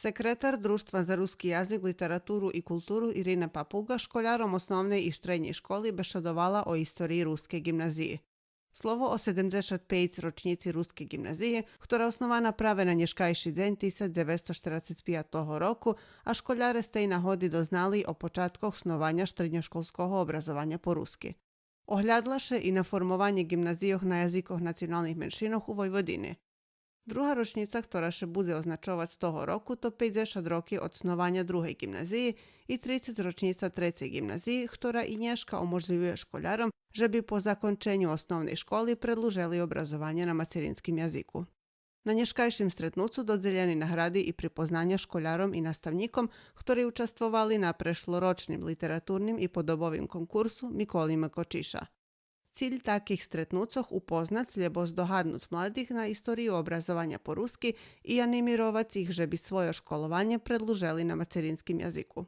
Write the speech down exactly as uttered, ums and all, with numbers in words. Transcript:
Секретар Дружтва за руски язик, литературу и културу Ирина Папуґа школяром основней и штреднєй школи бешедовала о историї Рускей ґимназиї. Слово о седемдзешат пейц рочнїци Рускей ґимназиї, хтора основана праве на нєшкайши дзень тисяч дзевецсто штерацец пиятого року, а школяре з тей нагоди дознали о початкох снованя штредньошколского образованя по руски. Оглядла ше и на формованє ґимназийох на язикох националних меншинох у Войводини. Друга рочнїца, хтора ше будзе означовац того року, то пейдзешат роки од снованя Другей ґимназиї и трицец рочнїца Трецей ґимназиї, хтора и нєшка оможлївює школяром же би по законченю основней школи предлужели образованє на мацеринским язику. На нєшкайшим стретнуцу додзелєни награди и припознаня школяром и наставнїком, хтори участвовали на прешлорочним литературним и подобовим конкурсу Миколи М. Кочиша. Циль таких стретнуцох упознац лєбо здогаднуц младих на историю образованя по руски и анимировац их же би свойо школованє предлужели на мацеринским язику.